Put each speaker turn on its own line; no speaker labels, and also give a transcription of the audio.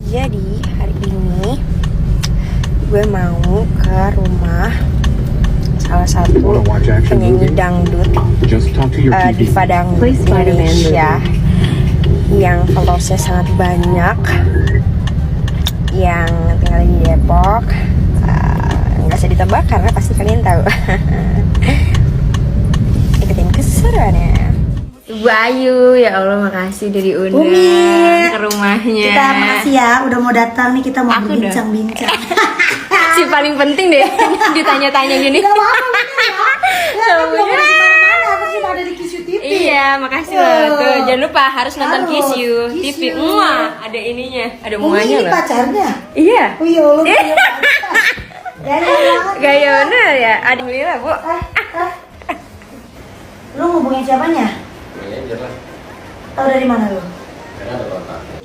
Jadi hari ini gue mau ke rumah salah satu penyanyi dangdut diva dangdut Indonesia yang followersnya sangat banyak, yang tinggal di Depok. Nggak usah ditebak karena pasti kalian tahu. Ikutin keseruannya. Bayu, ya Allah, makasih udah diundang ke rumahnya.
Kita makasih ya udah mau datang nih, kita mau berbincang-bincang.
Si paling penting deh ditanya-tanya gini.
Gak apa-apa ya. Belum ada di mana-mana, aku cuma ada di Kiss You TV.
Iya, makasih loh. Tuh, jangan lupa harus nonton Kiss You TV. Muah, ada ininya, ada muanya
ini
loh.
pacarnya?
Iya.
Oh iya, lu gaya banget.
Gaya bener ya. Alhamdulillah, Bu.
Lu ngubungin siapanya?
Manajer lah.
Tahu dari mana lu?
Karena ada kontaknya.